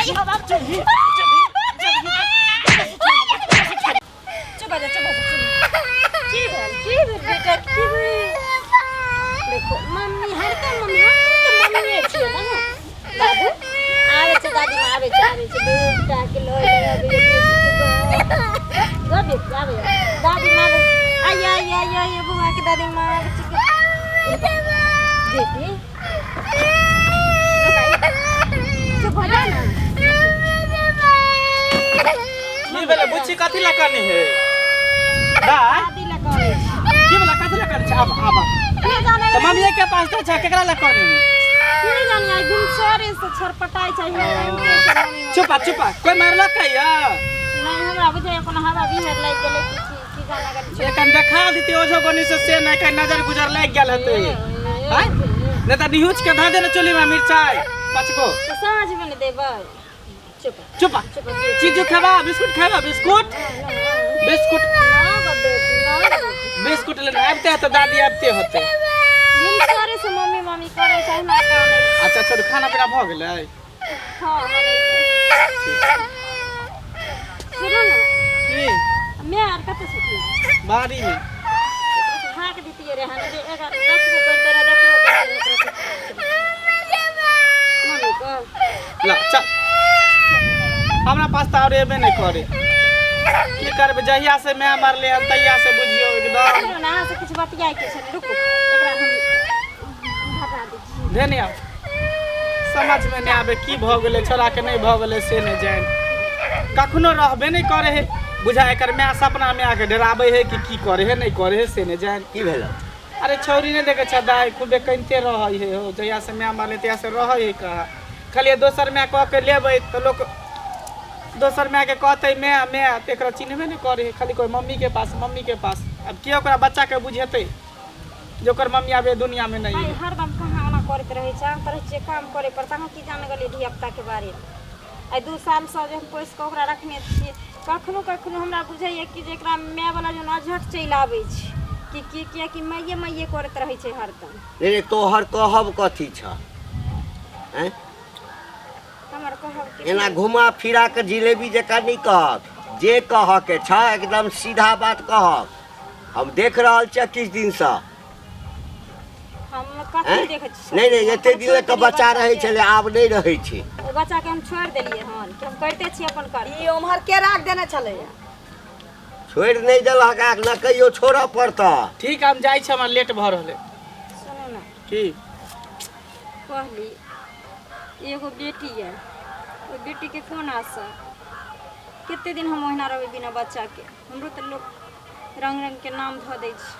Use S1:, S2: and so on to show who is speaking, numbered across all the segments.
S1: चुप हो जा, चुप हो जा, चुप। की भेल, की भेल बेटा, की भेल? देखो मम्मी हरदम मम्मी, हम तऽ मम्मीए छियै ने। बाबू आबै छै, दादी माँ आबै छै, आबै छै बेटा के लऽ आबै गो बेटी, आबै दादी माँ, आइए आइए आइए आइए बौआ के दादी माँ आबै छै। बेटी चुप हो जा ना।
S2: की भेलै बुच्ची, कथी लए कने है दाय?
S1: दादी लए कहै छै।
S2: की भेलै, कथी लए कने छै? आब आब
S1: के जाने।
S2: तऽ मम्मी के पास तऽ छै, केकरा लए कने है?
S1: के जाने, आइ भिनसरे से छरपटाइ छै, हमरा छै मम्मी।
S2: चुपा चुपा, कोई मारलक या?
S1: नहि, हमरा बुझाइए कोनो हवा बिहार लागि गेलै कि की, की जाने गेलै।
S2: एखन देखा देती ओझो गोनी से, से नहि कहीं नजर गुजर लागि गेल हेतै। आँय? नहि तऽ निहुँच के धऽ दे ने चुल्ही में मिरचाई पाँच गो।
S1: तऽ साँझमे ने देबै। चुप।
S2: चुप।
S1: चुप।
S2: चीजू खेबा, बिस्कुट खेबा? Biscuit, biscuit.
S1: ना बेटी, ना बेटी।
S2: बिस्कुट लेने आबिते हेतै दादी, आबिते होतै।
S1: भिनसरे से मम्मी मम्मी करै छै, हमरा कानै छै।
S2: अच्छा छोड़ू, खाना पीना भऽ गेलै?
S1: हँ, बनै छै। सुनू ने।
S2: की?
S1: मैं आर कतऽ सुतली?
S2: बाड़ी में।
S1: हाक दितियै रे हन जे एकर रखबो करते रहे, देखबो करते रहे। मम्मी कह।
S2: ला चल, हमरा पास तऽ आओर एबे नहि करे, की करबै? जहिया से माय मरले हन तहिया से बुझियौ एकदम।
S1: सुनू ने, अहाँ से किछु बतियाए के छै। रुकू, एकरा हम भगा दै छी।
S2: धेने आउ। समझ में नहि आबे की भऽ गेलै छोड़ा के, नहि भऽ गेलै से नहि जानि। कखनो रहबे नहि करे है, बुझा एकर माय सपना में आके डराबै है कि की करे है नहि करे है से नहि जानि।
S3: की भेल?
S2: अरे छौरी नहि देखै छ दाइ, खूबे कनिते रहै है हो। जहिया से माय मरलै तहिया से रहै है कहाँ। कहलियै दोसर माय कऽ के लेबै तऽ लोक दोसर मायके कहतै माय माय, तऽ एकरा चिन्हबे नहि करै है, खाली कोइ मम्मी के पास, मम्मी के पास। आब के ओकरा बच्चाके बुझेतै जे ओकर मम्मी आब एहि दुनियामे नहि
S1: आइ
S2: है?
S1: हरदम कहाँ ओना करैत रहै छै? अहाँ तऽ रहै छियै काम करे पर, तऽ अहाँ की जाने गेलियै धिया पुताके बारेमे? आइ 2 सालसँ जे हम पोसि कऽ ओकरा रखने छियै, कखनो कखनो हमरा बुझाइए कि जे एकरा मायवला जेना अझट चलि आबै छै कि की, किएकि माइए माइए करैत रहै छै हरदम।
S3: रे, तोहर कहब कथी छ, आँय?
S1: हमर कहब कि
S3: एना घुमा फिरा के जिलेबी जकाँ नहि कहक, जे कहऽ के छ एकदम सीधा बात कहक। हम देख रहल छियै किछु दिनसँ।
S1: हम कथी
S3: आँय?
S1: देखै छी?
S3: नहि नहि,
S1: हम
S3: एते दिन
S1: छोड़ि
S3: लऽ कऽ
S1: देलियै
S3: बच्चा रहै
S1: बच्चाके।
S3: छलै, आब नहि रहै छै।
S1: ओहि बच्चाके हम छोड़ि देलियै हन कि हम करिते छी अपन कर।
S4: ई उम्हर के राख देने छलैया?
S3: छोड़ि नहि देलहक आ ने कहियो छोड़ऽ पड़तऽ।
S2: ठीक, हम जाइ छी, हमरा लेट भऽ रहल है।
S1: सुनू ने।
S2: की?
S1: कहली एगो बेटी यऽ, ओहि बेटीके कोन आशा? कते दिन हम ओहिना रहबै बिना बच्चाके? हमरो तऽ लोक रङ्ग रङ्गके नाम धऽ दै छै।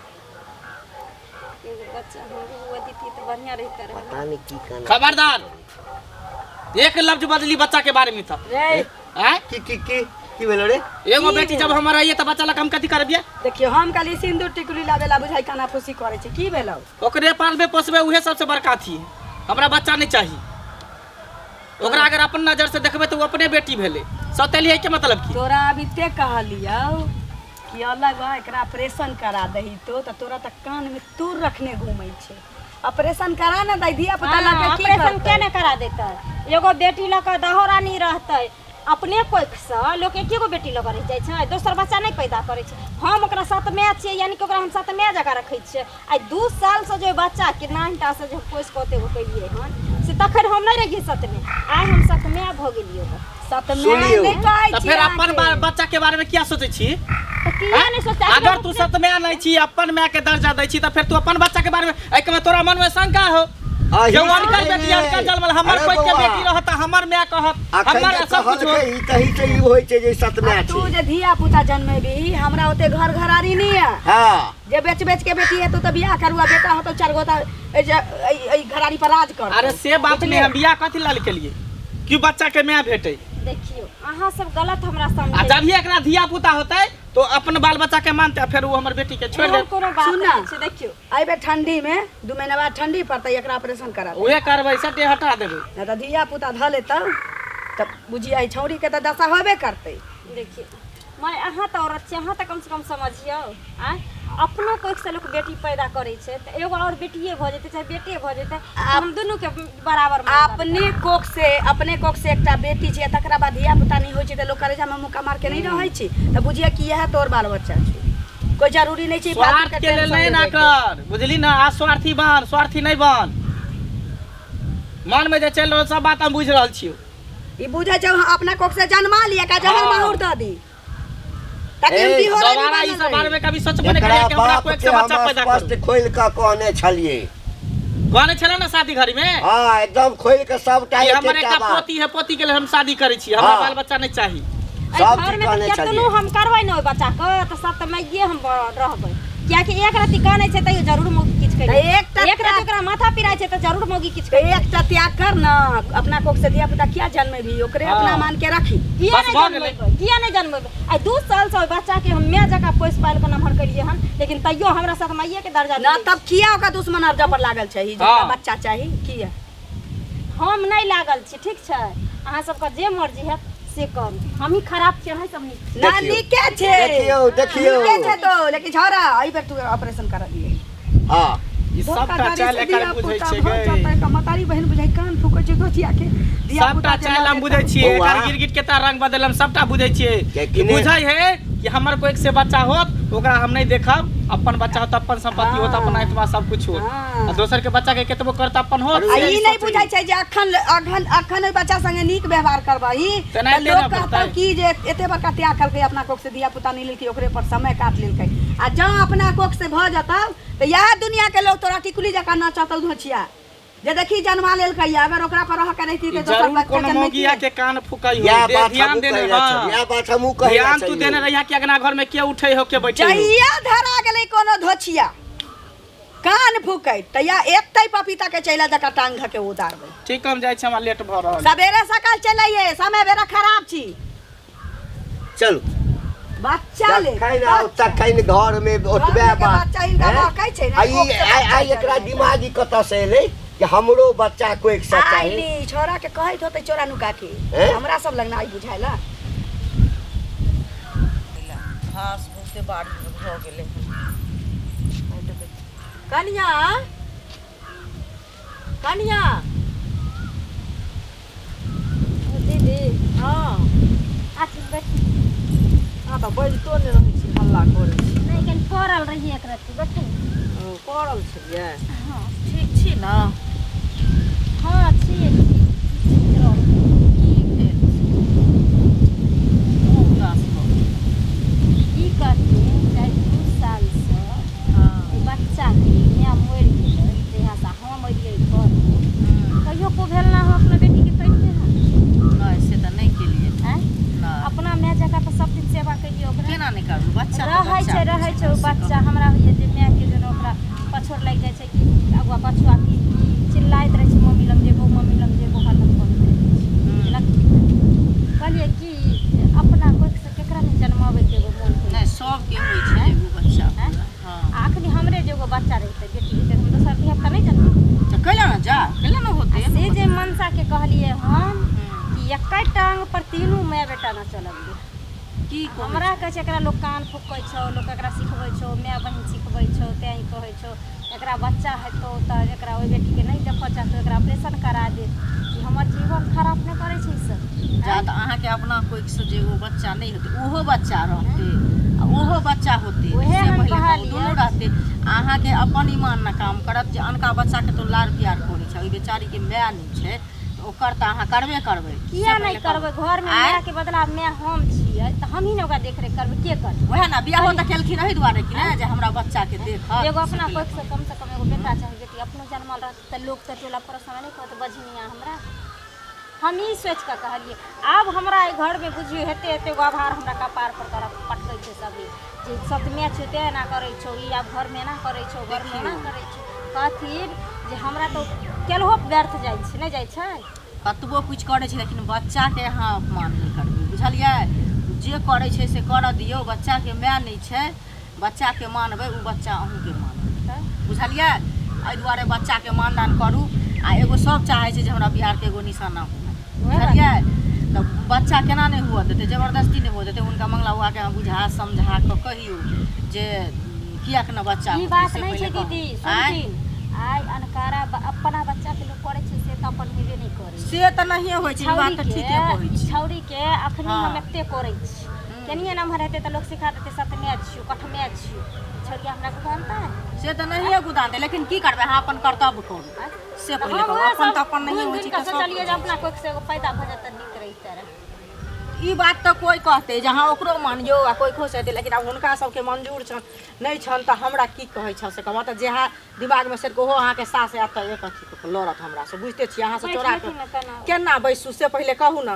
S1: एगो बच्चा हमरो हुआ दितियै तऽ बढ़िआँ रहिते रहै।
S3: पता नहि की कहना।
S2: खबरदार, एक लफ्ज बदली बच्चा के बारे में तब।
S4: रे।
S2: आँय?
S3: की की की की भेलो रे?
S2: एगो बेटी जब हमर आइए तऽ बच्चा लग हम कथी करबियै?
S4: देखियौ, हम कहली सिन्दूर टिकुली लाबे ला, बुझाइ काना फूसी करै छै। की भेलौ?
S2: ओकरे पालबे पोसबे, उहे सबसे बड़का अथी है। हमरा बच्चा नहीं चाहिए। ओकरा अगर अपन नजर से देखबै तऽ ओ अपने बेटी भेलै। सौतेली है के मतलब की?
S4: तोरा अभी ते कहलियौ कि अलग बा, एकरा ऑपरेशन करा दही तो तऽ तोरा तऽ कान में तूर रखने घूमै छै। ऑपरेशन करा ने दही, धिया पुता लऽ के की
S1: ऑपरेशन
S4: करतै?
S1: के ने करा देतै? एगो बेटी लऽ कऽ दहो रानी रहतै अपने कोखिसँ। लोक एके गो बेटी लऽ कऽ रहि जाइ छै, दोसर बच्चा नहि पैदा करै छै। हम ओकरा सतमे छियै, यानी कि ओकरा हम सतमे जकाँ रखै छियै। आइ 2 सालसँ जे ओहि बच्चाके नान्हिटासँ जे हम पोसि कऽ ओतेक गो केलियै हन, से तखन हम नहि रहियै सतमे, आइ हम सतमे भऽ गेलियै ओकर।
S4: सतमे
S3: सुनियौ।
S4: नहि कहै
S2: तऽ
S4: छी
S2: फेर अपन
S4: अहाँके।
S2: बच्चा के बारे में किया सोचै छी?
S1: तऽ किया नहि सोचतै?
S2: अगर तू सतमे नहीं छी, अपन माय के दर्जा दै छी, तऽ फेर तू अपन बच्चा के बारे में एहि के तोरा मन में शंका हो
S3: अही
S2: जे अनकर
S3: नहि,
S2: बेटी अनकर जन्मल, हमर
S3: अरे
S2: कोई के
S3: बौआ,
S2: बेटी रहत तऽ हमर माय कहत,
S3: अखन
S2: हमर
S3: जे
S2: सब कुछ हो।
S3: कहलकै ई तही से ई होइ छै जे सतमे
S4: आ तू
S3: छै।
S4: जे धिया पुता जन्मेबी, हमरा ओते घर घरारी नहीं है जे बेच बेच के बेटी हेतौ तऽ बियाह करू आ बेटा होतौ चारि गो तऽ एहि जे एहि एहि घरारी पर राज कर।
S2: अरे से बात नहीं, हम बियाह कथी लाल के लिए कि बच्चा के माय भेटे।
S1: देखियौ, अहाँ सब गलत हमरा
S2: आ
S1: समझै।
S2: जब ही एकरा धिया पुता होतै तो अपन बाल बच्चा के मानते आ फेर वो हमर बेटी के छोड़
S1: एहन
S2: दे।
S1: कोनो बात
S4: सुन ना।
S1: नहि छै, देखियौ।
S4: एहि बेर ठंडी में, 2 महीना बाद ठंडी पड़तै, एकरा ऑपरेशन करा दे।
S2: उहे करबै, सटे हटा देबै।
S4: नहि तऽ धिया पुता धऽ लेतौ तऽ बुझिया ई छौरी के तऽ दशा होबे करतै।
S1: देखियौ माय, अहाँ तऽ औरत छियै, अहाँ तऽ कमसँ कम समझियौ। आँय, अपनो कोखि से लोक बेटी पैदा करै छै तऽ एगो आओर बेटिए भऽ जेतै चाहे बेटे भऽ जेतै, हम दुनूके बराबर मानब।
S4: अपने कोख से एकटा बेटी छै, तकरा बाद धिया पुता नहि होइ छै तऽ लोक करेजामे मुक्का मार के नहि रहै छै। तऽ बुझिए कि इएह तोर बाल बच्चा छै, कोइ जरूरी नहि छै।
S2: स्वार्थ के लेल नहि ना कर, बुझली ना? आ स्वार्थी बन, स्वार्थी नहि बन। मन में जे चलि रहल सब बात हम बुझि रहल छियौ।
S4: ई बुझै छै हम अपना कोख से जन्मा लिया का जहर माहुर दऽ दी ताकि हम
S3: ए,
S4: बिहोरा नहि
S2: दोबारा ई
S4: बनल
S2: सब बारे
S4: रही।
S2: में कभी सोचबो नहि
S3: एकरा
S2: करियै कि हमरा
S3: बाप
S2: कोई
S3: के
S2: से
S3: हम
S2: बच्चा पैदा
S3: स्पष्ट
S2: करू।
S3: खोलि कऽ कहने छलियै।
S2: कहने छलै ने शादी घड़ी में?
S3: हँ, एकदम खोलि कऽ सबटा
S2: कि हमर
S3: एक
S2: एकटा
S3: एकटा बात।
S2: पोती है, पोती के लेल हम शादी करै छी, हमरा बाल बच्चा नहि चाही।
S1: एहि
S3: सब
S1: घरमे
S3: चीज कहने
S1: तऽ केतनो
S3: छलियै।
S1: हम करबै ने ओहि बच्चाके तऽ सब तऽ माइए हम रहबै, कियाकि एक रति कानै छै तैयो जरूर मौगी किछु
S4: तऽ
S1: करि,
S4: एकटा
S1: एक रति ओकरा माथा पिराइ छै तऽ जरूर मौगी किछु
S4: तऽ
S1: करि।
S4: एकटा त्याग कर न, अपना कोख से धिया पुता किया जन्मेबही? ओकरे अपना मान के रखी।
S1: किया
S2: बस
S1: नहि
S2: भऽ गेलै।
S1: जन्मेबै? किया नहि जन्मेबै? आइ 2 सालसँ ओहि बच्चाके हम माय जकाँ पोसि पालि कऽ नमहर केलियै हन, लेकिन तैयो हमरा साथ माइएके दर्जा
S4: न
S1: मिलै।
S4: तब किया ओकरा दुश्मन अर्जा पर लागल छै जे ओकरा बच्चा चाही किया?
S1: हम नहि लागल छी, ठीक छै? अहाँ सबके जे मर्जी हैत से करू। हमही खराब छियै, अहाँ सब नीक छियै।
S4: ना।
S3: देखियौ।
S4: नीके छै।
S3: देखियौ, देखियौ।
S4: नीके छै तो, लेकिन छोड़ा, एहि बेर तू ऑपरेशन करा दिए।
S2: ई सबटा चालि एकर बुझै छै गै।
S4: मतारी बहिन बुझाइ कान फूकै छै दोचिया के धिया
S2: सबटा
S4: पुता जे
S2: चालि हम
S4: लगे
S2: बुझै छियै।
S3: बौआ।
S2: एकर गिरगिट के रंग बदल हम सबटा बुझै छियै।
S3: के
S2: ई
S3: किने-
S2: बुझै है कि हमर कोई से बच्चा होत ओकरा हम नहि देखब, अपन बच्चा होत, अपन संपत्ति होत, अपन एतबा सब कुछ होत आ दोसर के बच्चा के केतबो करत अपन होत।
S4: आ
S2: से
S4: ई नहि
S2: सोचै।
S4: बुझै छै जे अखन अखन अखन ओहि बच्चा संगे नीक व्यवहार करबही
S2: तेनाहिते
S4: तऽ लोक
S2: ने
S4: कहतौ
S2: बुझतै।
S4: कि जे एते बड़का त्याग केलकै, अपना कोख से धिया पुता नहि लेलकै, ओकरे पर समय काट लेलकै। आ जँ अपना कोख से भऽ जेतौ तऽ इएह दुनिया के लोग तोरा टिकुली जकाँ नचतौ धोछिया, जे देखी जन्मा लेलकै। अगर ओकरा पर रह के रहिती
S2: ई
S4: तऽ दोसर
S2: जरूर
S4: बच्चा
S2: कोनो
S4: जन्मैती
S2: मौगिया
S4: नहि।
S2: के कान फुकाई हो।
S3: इएह
S2: दे
S3: बात
S2: ध्यान
S3: हमहूँ
S2: देने
S3: कहै छलियै। इएह बात हमहूँ कहै
S2: ध्यान तू देने रहिया कि अगना घर में के उठे हो के बैठे हो।
S4: जहिया धरा गेलै कोनो धोछिया कान फूकै तहिया एतै पपीता के चैला जकाँ टांग धके उतारबै।
S2: ठीक, हम जाइ छी, हमरा लेट भऽ रहल।
S4: सवेरे सकाल चलैये, समय बेरा खराब छी।
S3: चलू।
S4: बच्चा ले।
S3: जखन आउ तखन घर में ओतबे
S4: घरमे के
S3: बात।
S4: बच्चा हिनका
S3: हैं?
S4: बहकै छै ने,
S3: आ ई
S4: कोख से
S3: आ
S4: बच्चा
S3: आ एकरा
S4: जन्मै।
S3: दिमाग ई कतऽ से एलै कि हमरो बच्चा कोइ से
S4: आइ
S3: चाही?
S4: नी छोरा के कहैत होतै चोरा नुका के।
S3: हैं?
S4: हमरा सब लग ना आई बुझाइला।
S5: घास बहुते बाड़ी मे भऽ गेलै हन।
S4: कनिया, कनिया।
S1: दीदी।
S5: हँ।
S1: अच्छा, बैठ।
S5: अहाँ तऽ बजितो नहि रहै छी, हल्ला करै छी।
S1: नहि, कनि पड़ल रहियै एक रत्ती, बैठू।
S5: ओ, पड़ल छलियै?
S1: हँ।
S5: ठीक छी ने?
S1: हँ, छियै ठीक रहू।
S5: की भेल? मुँह उदास भऽ गेल।
S1: की कहथिन, चाहे 2 सालसँ एहि बच्चाके माय मरि गेलै जहियासँ हम एलियै घर, कहियो को भेल ना हम अपना बेटीके कहिते हन।
S5: नहि, से तऽ नहि केलियै।
S1: आँय?
S5: नहि।
S1: अपना माय जकाँ तऽ सब दिन सेवा केलियै ओकरा।
S5: केना नहि करबै? बच्चा तऽ
S1: रहै
S5: बच्चा
S1: छै
S5: होइ।
S1: रहै छै ओ
S5: से
S1: बच्चा।
S5: कहू।
S1: हमरा होइए जे मायके जेना ओकरा पछोड़ लागि जाइ छै कि अगुआ पछुआ की चिल्लाइत रहै छै, मम्मी लग जेबो, मम्मी लग जेबो, हरदम करैत रहै छै। बुझलखिन? कहलियै कि जे अपना कोखिसँ केकरा नहि जन्माबैके एगो मोन होइ
S5: नहि,
S1: छै?
S5: सबके होइ छै एगो बच्चा
S1: आँय?
S5: पूरा, हँ।
S1: आ अखनी हमरे जे एगो बच्चा रहितै, बेटी रहितै, तऽ हम दोसर धियापुता नहि जन्मेबै?
S5: तऽ कैला ने जा, कैला ने होतै?
S1: आ से जे मनसाके कहलियै हन कि एके टांग पर तीनू माय बेटा नचऽ लगलै।
S5: की कहै?
S1: हमरा कहै छै एकरा लोक कान फूकै छौ, लोक एकरा सिखबै छौ, माय बहिन सिखबै छौ, तें ई कहै छौ। एकरा बच्चा हेतौ तऽ एकरा ओहि बेटीके नहि देखऽ चाहतौ, एकरा ऑपरेशन करा दे। ई हमर जीवन खराब नहि करै छै ई सब?
S5: जा तऽ अहाँके अपना कोखिसँ जे एगो बच्चा नहि होतै, ओहो बच्चा रहतै आ ओहो बच्चा होतै।
S1: उएह
S5: से
S1: हम
S5: पहिले कहू,
S1: कहलियै।
S5: दुनू रहतै। अहाँके अपन ईमान ने काम करत जे अनका बच्चाके तो लाड़ प्यार करै छै, ओहि बेचारीके माय नहि छै तऽ ओकर तऽ अहाँ करबे करबै।
S1: किया
S5: से
S1: नहि
S5: पहिले कहू।
S1: करबै? घरमे
S5: आँय?
S1: मायके बदला माय हम छियै तऽ हमही ने ओकरा देखरेख करबै, के करबै?
S5: वएह ने, बियाहो तऽ केलखिन एहि दुआरे कि ने जे हमरा बच्चाके देखत।
S1: एगो अपना कोखिसँ कमसँ कम एगो बेटा चाहे बेटी अपनो जन्मल रहतै तऽ लोक तऽ टोला पड़ोसमे नहि कहत बझनिया हमरा? हम ई सोचि कऽ कहलियै। आब हमरा एहि घरमे बुझियौ हेते हेते एगो आभार हमरा कपार पर करऽ पटकै छै सभी जे सतमे छौ तें एना करै छौ ई, आब घरमे एना करै छौ, घरमे एना करै छौ। कहथिन जे हमरा तऽ केलहो व्यर्थ जाइ छै, नहि जाइ छै?
S5: कतबो किछु करै छै लेकिन बच्चाके अहाँ अपमान नहि करबै, बुझलियै? जे करै छै से करऽ दियौ। बच्चाके माय नहि छै, बच्चाके मानबै, ओ बच्चा अहूँके मानबै।
S1: तऽ
S5: बुझलियै? एहि दुआरे बच्चाके मानदान करू। आ एगो सब चाहै छै जे हमरा बिहारके एगो निशाना हुए।
S1: वएह बात।
S5: बुझलियै? तऽ बच्चा केना नहि हुअ देतै? जबरदस्ती नहि हुअ देतै। हुनका मंगला बाबाके अहाँ बुझा समझा कऽ कहियौ जे किएक ने बच्चा
S1: ई
S5: होतै
S1: बात
S5: से
S1: नहि
S5: पहिले
S1: छै
S5: कहू।
S1: दीदी।
S5: आँय?
S1: सुनथिन, आइ अनकारा अपना बच्चा के लोक करै छै से तऽ अपन हेबे नहि करै।
S5: से तऽ नहिए होइ छै, ई बात तऽ ठीके कहै छी।
S1: छौड़ी के अखनी
S5: हँ।
S1: हम एते करै छी, केनिये नम्हर हेतै तऽ लोक सिखा देतै सतमे छियौ कठमे छियौ, छौड़िया हमरा गुदानतै?
S5: से तऽ नहिए गुदानतै, लेकिन की करबै, अहाँ अपन कर्तव्य करू से
S1: तऽ
S5: पहिले
S1: हम
S5: कहू।
S1: उएह
S5: अपन
S1: सब
S5: तऽ अपन नहिए
S1: घुमि
S5: होइ छै
S1: घुमि कऽ
S5: तऽ सब
S1: सोचलियै जे अपना कोखिसँ एगो पैदा भऽ जाइत तऽ नीक रहितै रहए।
S5: ई बात तऽ कोइ कहतै जे अहाँ ओकरो मानियौ आ कोइ खुश हेतै, लेकिन आब हुनका सबके मंजूर छनि नहि छनि तऽ हमरा की कहै छनि से कहब। तऽ जेहा दिमागमे सरिक ओहो अहाँके सास आयत तऽ एक अथी कऽ कऽ लड़त हमरासँ, बुझिते छियै अहाँसँ
S1: बैठ
S5: चोरा
S1: लेथिन
S5: कऽ
S1: ने केना
S5: केना बैसू से पहिले कहू ने।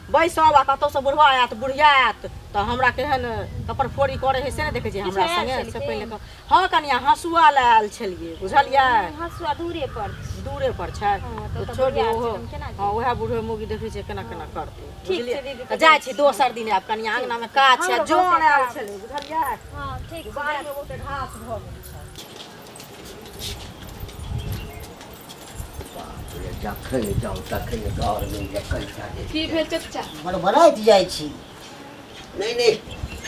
S5: बैसब आ कतहुसँ बुढ़वा आयत बुढ़िया आयत तऽ हमरा केहन कपड़फोड़ी करै हइ से नहि देखै छियै
S1: किछु
S5: हमरा
S1: आयल
S5: सङ्गे से
S1: छलखिन?
S5: पहिले कहू। हँ कनिया, हँसुआ लए आयल छलियै, बुझलियै?
S1: हँसुआ दूरे पर छै।
S5: दूरे पर छै।
S1: हँ, तऽ
S5: तऽ
S1: ओतऽ
S5: छोड़ि
S1: बुढ़िया
S5: दियौ
S1: आयल
S5: ओहो।
S1: छै, हम केना
S5: हँ, उएह बुढ़ो मौगी देखै छियै केना केना करतै।
S1: ठीक
S5: बुझलियै
S1: छै दीदी,
S5: तऽ
S1: तऽ
S5: जाइ छी, दोसर दिन आयब कनिया, अङ्गनामे काज छै।
S1: हमरो
S5: जन
S1: बहुते
S5: आयल
S1: काज।
S5: छलै, बुझलियै?
S1: हँ, ठीक छै।
S5: बाड़ीमे बहुते घास भऽ गेल छै।
S3: बाप रे, जखन जाउ तखन घरमे जे कनिटा जे
S6: की भेल चचा?
S7: बड़बड़ाइत जाइ छी।
S3: नहि नहि,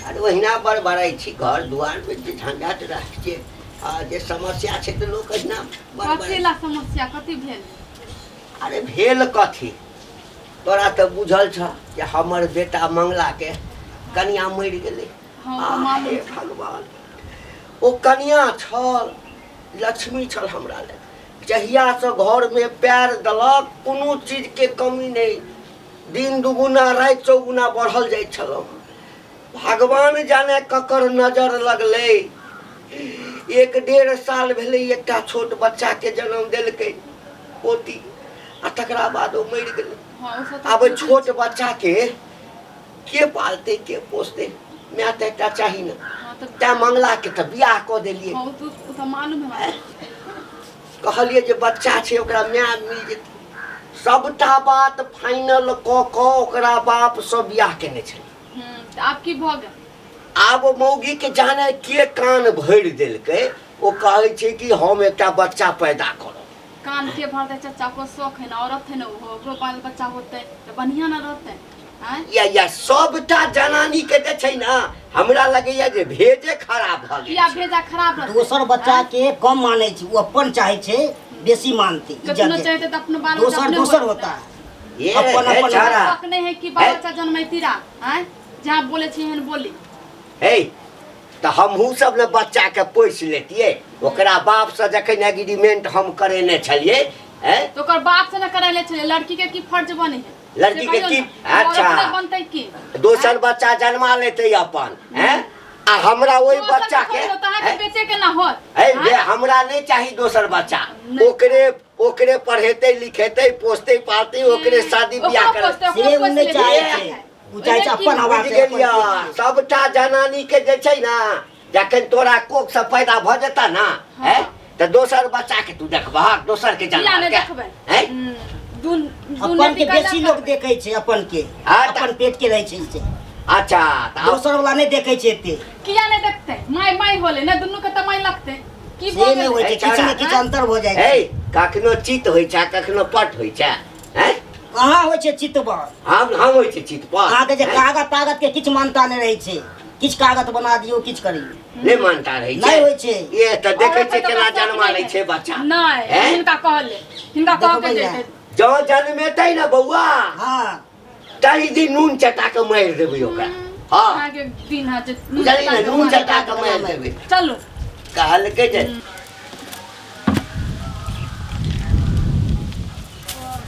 S3: अरे ओहिना बड़बड़ाइ छी। घर दुआरमे जे झंझट रहै छै आ जे समस्या छै तऽ लोक एहिना
S6: कथी
S3: बड़बड़ाइ।
S6: ला समस्या कथी भेल?
S3: अरे भेल कथी, तोरा तऽ बुझल छह जे हमर बेटा मंगलाके कनिया मरि गेलै।
S6: हँ,
S3: आ
S6: मालूम
S3: हे
S6: छै।
S3: भगवान, ओ कनिया छल लक्ष्मी छल हमरा लए। जहियासँ घरमे पैर देलक कोनो चीजके कमी नहि, दिन दुगुना राति चौगुना बढ़ल जाइ छलहुँ। भगवान जाने ककर नजर लगलै, 1-1.5 साल भेलै एकटा छोट बच्चाके जन्म देलकै पोती, आ तकरा बाद ओ मरि गेलै।
S6: हँ, ओ सब तऽ
S3: आब ओहि छोट बच्चाके के पालतै के पोसतै? माय तऽ एकटा चाही ने।
S6: हँ तऽ
S3: तैं मंगलाके तऽ बियाह कऽ देलियै।
S6: हँ, ओ तऽ मालूम है हमरा।
S3: कहलियै जे बच्चा छै ओकरा माय मिल जेतै। सबटा बात फाइनल कऽ कऽ ओकरा बापसँ बियाह केने छलै।
S6: तऽ आब की भऽ गेल?
S3: आब मौगी के जाने के कान भरि देलकै, ओ कहै छै कि हम एकटा बच्चा पैदा करब।
S6: कान के भरतै चचा? ओकरो शौक है ने, औरत है ने ओहो, ओकरो बाल बच्चा होतै तऽ बढ़िआँ ने रहतै। आँय
S3: या या सबटा जनानी के जे छै ने, हमरा लगैया जे भेजे खराब भऽ गेल
S6: किया
S3: छै।
S6: भेजा खराब रहतै?
S7: दोसर बच्चा के कम मानै छै, ओ अपन चाहै छै बेसी मानतै इज्जत
S6: कखनो
S7: देतै।
S6: चाहतै तऽ अपनो बाल बच्चा
S7: दोसर
S6: अपने
S7: दोसर
S6: होतै।
S7: होता है।
S3: ये
S7: अपन
S3: हे
S7: अपन
S3: छाड़ा।
S6: शौक नहि है कि बाल बच्चा जन्मैती रहा। आँय, जहाँ बोले छी एहन बोली।
S3: हे, तऽ हमहूँ सब ने बच्चा के पोसि लेतियै ओकरा बापसँ जखन एग्रीमेंट हम करेने छलियै। हैं
S6: तऽ ओकर बाप से ने करैले छलै, लड़की के की फर्ज बने है?
S3: लड़की
S6: से
S3: के
S6: कहियौ
S3: की-
S6: ने।
S3: अच्छा।
S6: औरत ने बनतै की?
S3: दोसर बच्चा जन्मा लेतै अपन, हैं आ हमरा ओहि
S6: दोसर
S3: बच्चा के
S6: के तऽ अहाँके
S3: हैं?
S6: बेचे के ना होत।
S3: हे जे हमरा नहि चाही दोसर बच्चा।
S6: नहि।
S3: ओकरे ओकरे पढ़ेतै लिखेतै पोसतै पालतै, ओकरे शादी बियाह
S6: ओकरो
S3: करतै।
S6: पोसतै, ओकरो
S7: से ओ
S6: पोसि
S7: नहि
S6: लेतै।
S7: चाहै छै, ओ चाहै छै अपन हवा
S3: बुझि
S7: से अपन
S3: गेलियै? सबटा जनानी के जे छै ने, जखन तोरा कोख से पैदा भऽ जेता ना, हैं तऽ दोसर बच्चा के तू देखबहक दोसर के
S6: किया
S3: जानवर
S6: नहि
S3: के
S6: देखबै?
S3: हैं
S6: दुनू
S7: अपन के बेसी लोग देखै छै, अपन के
S3: हाँ, तऽ-
S7: अपन पेट के रहै छै से।
S3: अच्छा तऽ आब-
S7: दोसर वाला नहि देखै छै एते।
S6: किया नहि देखतै? माय माय होले ने, दुनू के तऽ माय लगतै। की
S7: से
S6: भऽ
S7: नहि
S6: गेलै?
S7: होइ छै, किछु ने किछु अंतर भऽ जाइ
S3: हे
S7: छै।
S3: कखनो चित होइ छै कखनो पट होइ छै। हैं
S7: कहाँ होइ छै चित्त पर?
S3: हम होइ छै चित पर।
S7: अहाँके जे
S3: हैं?
S7: कागज तागज के किछु मानता नहि रहै छै, किछु कागज बना दियौ किछु करियौ।
S3: नहि मानता रहै छै?
S7: नहि होइ छै।
S3: ये तऽ देखै
S6: औरत
S3: छियै
S6: है तऽ
S3: केना
S6: ओकरा शौक
S3: जन्मा
S6: नहि
S3: लै
S6: है।
S3: छै बच्चा।
S6: नहि
S3: हैं?
S6: हिनका कहले, हिनका कह के
S7: देखबै
S6: जेतै।
S3: जँ जन्मेतै ने बौआ
S7: हँ,
S3: ताहि दिन नून चटा कऽ मारि देबै ओकरा। हँ,
S6: अहाँके दिन है जे नून
S3: बुझलियै ने?
S6: चटा कऽ
S3: नून
S6: मारि
S3: चटा कऽ मारि देबै।
S6: चलू।
S3: कहलकै जे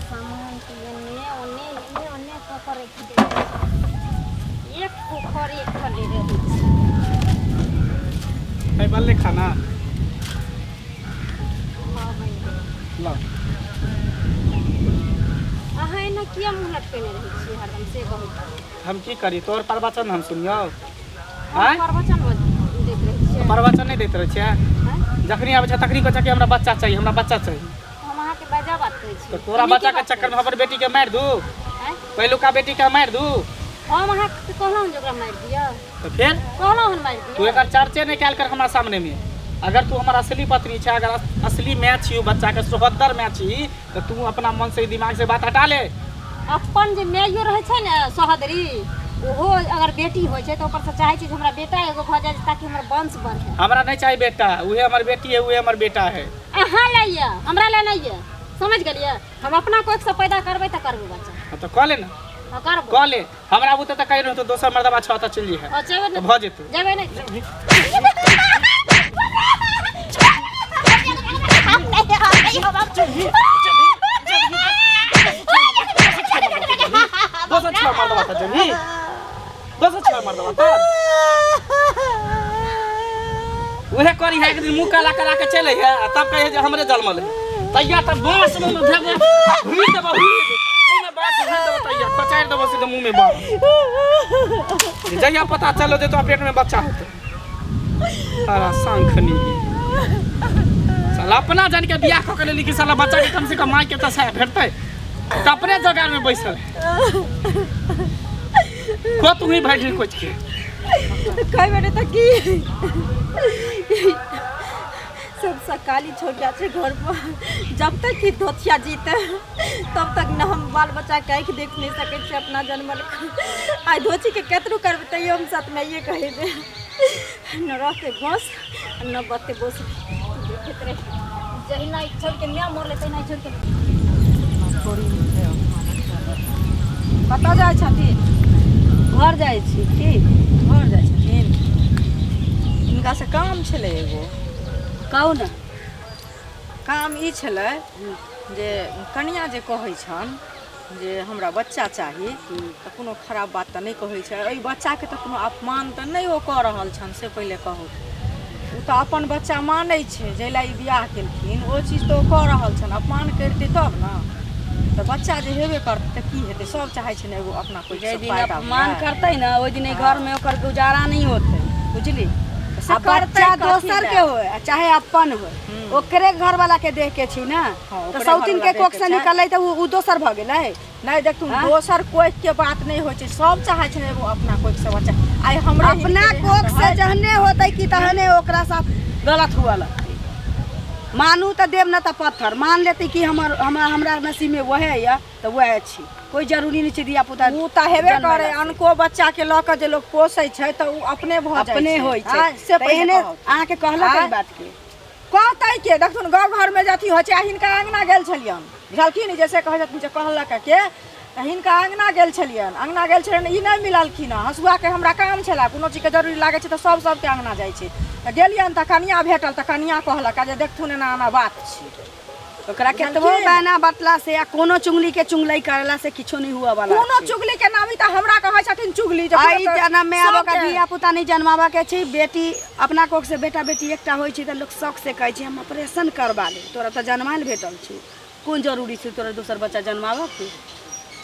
S1: सामान के एने ओने एने ओने कऽ कऽ राखि दै छै, एक पोखर एक खले रहै छै।
S2: है बनलै खाना?
S1: हँ, बनि गेलै।
S2: ल।
S1: अहाँ एना किया मुँह लटकेने रहै छियै हरदम से कहू?
S2: हम की करी, तोहर प्रवचन हम सुनियौ?
S1: हम
S2: आँय?
S1: प्रवचन दैत रहै छियै?
S2: प्रवचन नहि दैत रहै छियै।
S1: आँय?
S2: जखनी आबै छै तखनी कहै छै कि हमरा बच्चा चाही, हमरा बच्चा चाही।
S1: हम अहाँके बेजा बात कहै छी?
S2: तऽ तोरा
S1: नीके
S2: बच्चा के
S1: बात
S2: चक्कर में
S1: कहै
S2: हमर बेटी के मारि दू?
S1: छी। आँय?
S2: पहिलुका बेटी के मारि दू?
S1: हम अहाँके कहलहुँ जे ओकरा मारि दिअ?
S2: तऽ फेर
S1: कहलहुँ हन मारि
S2: तू
S1: दिअ?
S2: एकर चर्चे नहि कयल कर हमरा सामने में। अगर तू हमर असली पत्नी छै, अगर असली माय छी, बच्चा के सोहद्दर माय छी, तऽ तू अपना मन से दिमाग से बात हटा ले।
S1: अपन जे माइयो रहै छै ने सोहदरी, ओहो अगर बेटी होइ छै तऽ ओकर से चाहै छै जे हमरा बेटा एगो भऽ जाय ताकि हमर वंश बढ़े।
S2: हमरा नहीं चाहिए बेटा, उहे हमर बेटी है, उहे हमर बेटा है।
S1: अहाँ ले ये, हमरा ले नहीं ये, समझ गेलियै? हम अपना कोख से पैदा करबै तऽ करबै बच्चा।
S2: हाँ, तो कह ले ना।
S1: हाँ, करबै।
S2: कह ले, हमरा बुते तऽ कहि रहू तऽ दोसर मर्दबा छह तऽ चलि जइहे।
S1: हाँ, जेबै
S2: तऽ
S1: ने।
S2: भऽ जेतौ।
S1: जेबै ने।
S2: दोसर छह मर्दबा तऽ जेबही, दोसर छह मर्दबा तऽ उहे करी है, एक दिन मुँह काला करा के चले है आ तब कहे जे हमरे जन्मल है। तैया तऽ बांस मुँह में धेबो, हुई देबो, हुई मुँह में बांस हुई देबो, तैया खोचारि देबो सीधे मुँह में बांस। जहिया पता चलो जे तोरा पेट में बच्चा होतै। सारा शंखनी साला अपना जान के बियाह कऽ के लेली कि साला बच्चा के कम से कम माय के तऽ सहाय भेटतै, तऽ अपने जोगार में बैसल है। खो तू ही भरि कोच के।
S1: कई बेर तऽ की सब सकाली छोड़ छै घर पर, जब तक कि धोतिया जीते तब तक न हम बाल बच्चा के आँखि देख नहीं सकै छियै अपना जन्मल। आइ धोती के केतनो करबै तैयो हम सतमाइए कहेबै, न रहतै बस न बतै बस। देखैत रही जहिना ई छोड़ि के माय मरलै तहिना ई छोड़ि के।
S5: कतऽ जाइ छथिन?
S4: घर जाइ छी। की
S5: घर जाइ छथिन? हिनका से काम छलै एगो।
S4: कहू ने।
S5: काम ई छलै जे कनिया जे कहै छनि जे हमरा बच्चा चाही, तऽ कोनो खराब बात तऽ नहि कहै छै। एहि बच्चाके तऽ कोनो अपमान तऽ नहि ओ कऽ रहल छनि, से पहिले कहू। ओ तऽ अपन बच्चा मानै छै, जाहि लए ई बियाह केलखिन ओ चीज तऽ ओ कऽ रहल छनि। अपमान करितै तब ने, तऽ बच्चा जे हेबे करतै तऽ की हेतै? सब चाहै छै ने एगो अपना कोइ
S4: जाहि दिन
S5: फायदा
S4: अपमान
S5: हुए।
S4: करतै ने ओहि दिन एहि घरमे ओकर गुजारा नहि होतै, बुझली?
S5: से
S4: आ
S5: करतै
S4: बच्चा
S5: कथी
S4: दोसर
S5: लए?
S4: के होय आ चाहे अपन होय, ओकरे घर वाला के देख के छी ना।
S5: हाँ,
S4: तऽ
S5: ओकरे
S4: सौतीन
S5: घरवाला
S4: के कोख
S5: देख
S4: से
S5: के छै।
S4: निकललै तऽ उ दोसर भऽ गेलै।
S5: नहि देखू, दोसर कोख के बात नहि होइ छै, सब चाहै छै ने एगो अपना कोख से बच्चा। आइ हमरे
S4: अपना
S5: हिनके
S4: कोख से
S5: रहै।
S4: जहने होतै कि तहने ओकरा साथ गलत हुआ लगतै। मानू तऽ देब न तऽ पत्थर मान लेतै कि हमर हमरा हमरा नसीब में वएह यऽ तऽ वएह छी, कोई जरूरी नहीं छै धिया पुता
S5: ओ तऽ हेबे
S4: जन्मेला
S5: करे।
S4: से।
S5: अनको बच्चा के लऽ कऽ जे लोक पोसै छै तऽ उ अपने भऽ जाइ
S4: अपने
S5: छै।
S4: होइ छै।
S5: आँय, से
S4: तऽ
S5: पहिले
S4: एहने
S5: कहू।
S4: अहाँके कहलक एहि
S5: आँय?
S4: बात के?
S5: कहतै के? देखथुन गाँव घरमे जे अथी होइ छै। आ हिनका अङ्गना गेल छलियनि, बुझलखिन? जैसे कहै छथिन जे कहलक के, तऽ हिनका अङ्गना गेल छलियनि, अङ्गना गेल छलियनि, ई नहि मिललखिन हँ। हँसुआके हमरा काम छलै, कोनो चीजके जरूरी लागै छै तऽ सब सबके अङ्गना जाइ छै। तऽ गेलियनि तऽ कनिया भेटल, तऽ कनिया कहलक जे देखथुन एना एना बात छै।
S4: ओकरा केतबो बहना बतला से या कोनो चुगली के चुगलई करला से किछो नहीं हुआ वाला
S5: कोनो
S4: छै।
S5: चुगली के नाम ई तऽ हमरा कहै छथिन चुगली जे
S4: आई
S5: कोनो तऽ
S4: जन्म में आब ओकरा
S5: सबके-
S4: धिया पुता नहीं जन्माबऽ के छै। बेटी अपना कोख से बेटा बेटी एकटा होइ छै तऽ लोक शौक से कहै छै हम ऑपरेशन करबा लेब। तोरा तऽ जन्मायल भेटल छौ, कोन जरूरी छै तोरा दोसर बच्चा जन्माबऽ के?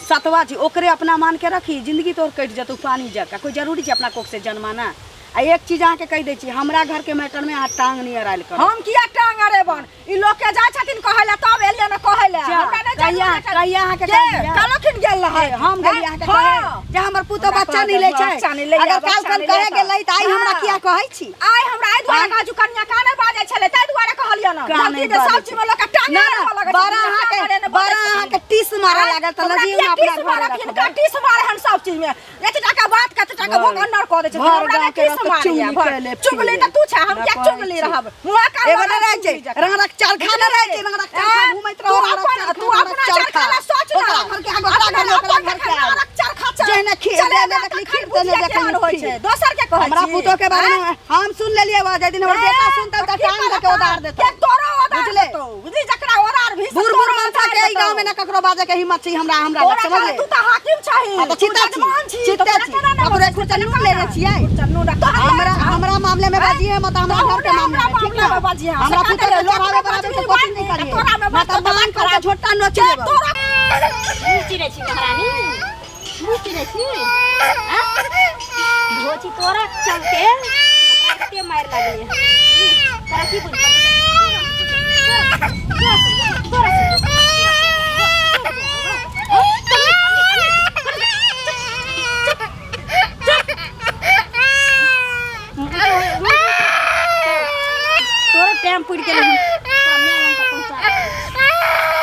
S4: सतवा छै, ओकरे अपना मान के रखी, जिंदगी तोर कटि जेतौ पानी जकाँ। कोई जरूरी छै अपना कोख से जन्माना? आ एक चीज अहाँके कहि दै छी, हमरा घर के मैटर में अहाँ टांग नहीं अड़ायल करू।
S5: हम किया टांग अड़ेबन? ई लोक के जाइ छथिन कहै लए तब एलियै ने कहै लए।
S4: जा,
S5: हमरा नहि
S4: कहिया
S5: जानू ने
S4: कहिया अहाँके
S5: के?
S4: कहलियै?
S5: कहलखिन गेल रहै।
S4: हम गेलियै अहाँके
S5: हँ।
S4: कहै जे हमर पुतोह
S5: हमरा
S4: बच्चा नहीं लै छै।
S5: बच्चा नहि लैए,
S4: अगर
S5: बच्चा
S4: काल काल
S5: नहि
S4: कहे
S5: लैए
S4: गेलै तऽ आइ हमरा
S5: हँ।
S4: किया कहै छी?
S5: आइ हमरा एहि दुआरे
S4: आँय?
S5: कहै छी, कनिया काने बाजै छलै ताहि दुआरे कहलियै ने।
S4: काने
S5: बुझलखिन जे
S4: बाजै
S5: सब चीज में लोक के टांग
S4: ना,
S5: अड़ाबऽ
S4: ना,
S5: लगै छै,
S4: बड़ा
S5: दुनिया
S4: अहाँके
S5: टांग अड़ेने
S4: बड़ा
S5: बाजै छथिन।
S4: अहाँके टीस मारऽ
S5: आँय?
S4: लागल तऽ
S5: हमरा
S4: लगियौ
S5: किया
S4: ने अपना
S5: टीस
S4: घरे
S5: मारब?
S4: रखबै।
S5: हिनका टीस मारे हन सब चीज में। एते टाका बात के एते टाका भोग अन्नर कऽ दै छथिन।
S4: भर
S5: हमरा
S4: गाँव
S5: नहि
S4: के
S5: टीस
S4: रक्त
S5: मारैया,
S4: चुगली
S5: भर।
S4: केले
S5: चुगली
S4: फिरे।
S5: तऽ तू छै, हम
S4: ना
S5: किया
S4: कहै
S5: चुगली
S4: छी।
S5: रहब? मुँह कान
S4: एगो
S5: लगल
S4: नहि रहै छै,
S5: चुगली जकाँ।
S4: रंगरक चरखा नहि रहै छै, रंगरक चरखा
S5: ऐं?
S4: घुमैत
S5: तू
S4: रहू, रंगरक
S5: अपन
S4: चरखा,
S5: तू
S4: रंगरक
S5: अपना
S4: चरखा।
S5: चरखा लए सोच ना।
S4: ओकरा घर के आगू, ओकरा घर के, ओकरा घर के आगू।
S5: रंगरक चरखा चल।
S4: जेहने खीर
S5: चले
S4: देने
S5: ना,
S4: देखली,
S5: तखन
S4: खीर देने
S5: बुझिया
S4: देखली,
S5: केहन होइ
S4: खीर।
S5: छै। दोसर के कहै
S4: हमरा
S5: छी।
S4: पुतोह के बारे में हम सुन लेलियै, वह जाहि दिन हमर बेटा सुनतौ तऽ
S5: की
S4: टांग दऽ के
S5: करतौ?
S4: ओदार देतौ।
S5: के तोरो ओदार
S4: बुझले?
S5: देतौ। बुझली जकरा ओदार भी से
S4: बूढ़ बूढ़
S5: तोरो
S4: मनसा
S5: ओदार
S4: के एहि
S5: देतौ।
S4: गाँव में ना ककरो बाजऽ के हिम्मत छै हमरा हमरा
S5: तोरा
S4: लग, समझले?
S5: तू तऽ हाकिम छही।
S4: हाँ, तऽ
S5: तू
S4: चिन्ता छी,
S5: जजमान छी,
S4: चिन्ता
S5: तऽ तोरा
S4: छी।
S5: केना नहि
S4: ककरो
S5: होतै?
S4: एक खुरचा नून लेने छियै।
S5: खुरचा नून रख। तोहर
S4: हमरा हमरा मामले में बाजिए मत, हमरा घर के मामले में, ठीक ना?
S5: मामले में बाजिए।
S4: हमरा
S5: से
S4: पुतोह के
S5: लोक
S4: चढ़ावे
S5: में
S4: बढ़ावे के
S5: बाजबी
S4: कोशिश नहीं
S5: बात
S4: करिए।
S5: तोरा में
S4: ना
S5: बात
S4: तऽ बांध करके झोटा नोच लेबौ।
S5: तोरा
S1: मुँह चिरै छी महारानी, मुँह चिरै छी आँ? धोची तोरा चलते हमरा एते मारि लागलै। तोरा की बुझ तोरा तोरा टाइम पुरि गेलै हन। तोरा माय लग के पहुँचा।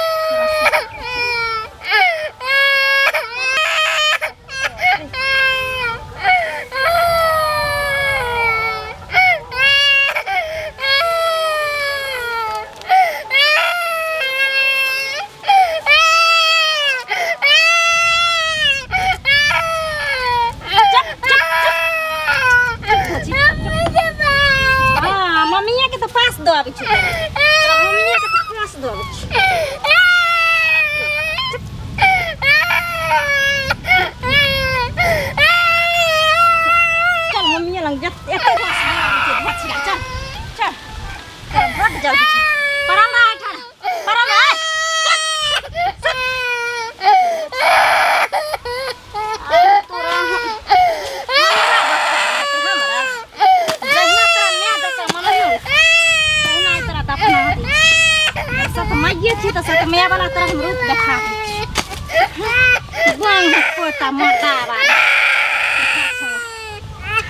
S1: तोरा मरदा आवाज।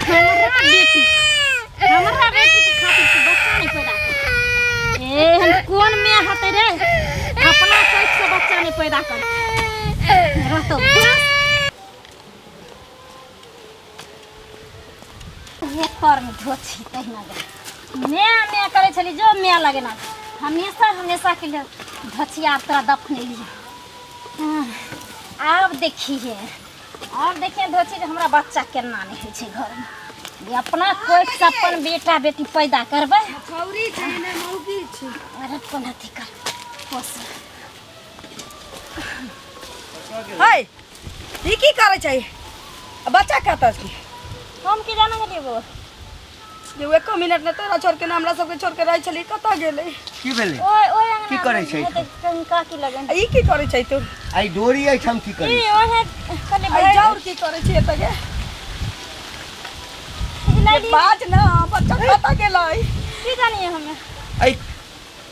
S1: हमरा बेटी, हमरा बेटी के खातिर तू बच्चा नहीं पैदा कर। ए हम कोन में हते रे, अपना कोख से बच्चा नहीं पैदा कर रहतो बस। हे पर में धोछी तहिना गे मैं मैं करे छली जो मैं लगे ना हमेशा हमेशा के लिए धोछिया तोरा दफने लिए। आब देखिए, आब देखिए धोछी जे हमरा बच्चा केना नहि होइ छै घर में। जे अपना कोख से अपन बेटा बेटी पैदा करबै।
S4: छौरी छै ने मौगी छै।
S1: अरे कोन अथी कर पोस।
S4: है ई की करै छै? बच्चा कतऽ छै?
S1: हम की जाना गेलियै बौआ?
S4: जे एको मिनट ने तोरा छोड़ के ने हमरा सबके छोड़ के रहै छली, कतऽ गेलै?
S3: की भेलै?
S1: ओए ओए अंगना
S3: की करै छै?
S1: कहीं काकी लगन।
S4: ई की करै छै तू?
S3: आई डोरी एहिठाम की करै?
S1: ई ओहे कने
S4: आई जाउर की करै छै एतऽ गे? बाज ना, बच्चा कतऽ गेलै?
S1: की जानिए हमे?
S3: आई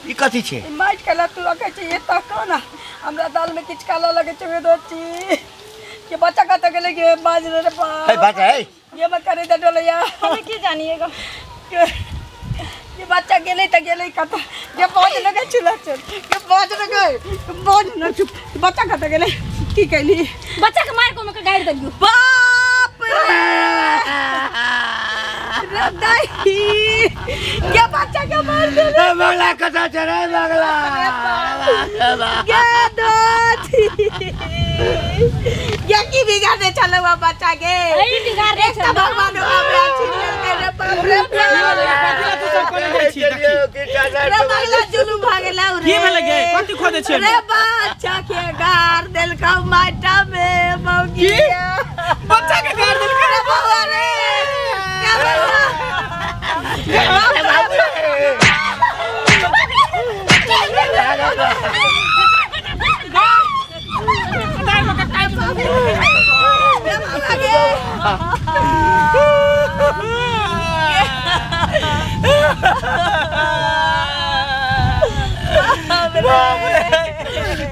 S3: ई कथी छै?
S4: ई माटि के लत्तू रखै छै एतऽ कोना? हमरा दाल में किछु काला लगै छै दोची। के बच्चा कतऽ गेलै गे? बाज रे रे बाप।
S3: हे बाज हे।
S4: ये मत करे दे डोलैया।
S1: हमे की जानिए गो?
S4: ये बच्चा गेलै तऽ गेलै कतऽ? ये बाज न गे चुला चल। ये बाज न गे, बाज न चुप। बच्चा कतऽ गेलै? की कैली?
S1: बच्चा के मार को मके गाड़ि देलियो।
S4: बाप रे! रे दाई! ये बच्चा के मार देले।
S3: बगला कतऽ छै रे बगला?
S4: गे दादी! ये की बिगाड़ने छलौ हँ बच्चा के?
S1: अई बिगाड़ने
S4: एक तऽ भगवान हमरा छीन लेलकै रे बाप रे बाप।
S2: तू सब कोने जाइ छी देखी।
S4: रे बगला जुलुम भऽ गेलौ रे।
S2: की भेलै गे? कथी खोजै छियै?
S4: रे बच्चा के गार देलकौ माटा में मौगिया।
S2: बच्चा के गार देलकै?
S4: रे बौआ रे। गे बौआ। रे बौआ गे।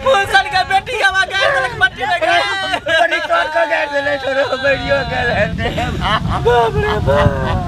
S2: फूसन के बेटी के हमरा गाड़ देलक मट्टी में गाड़।
S3: बड़ी तोड़ के गाड़ि देले छोरो, बढ़ियो गेल हेतै।
S2: बाप रे बाप।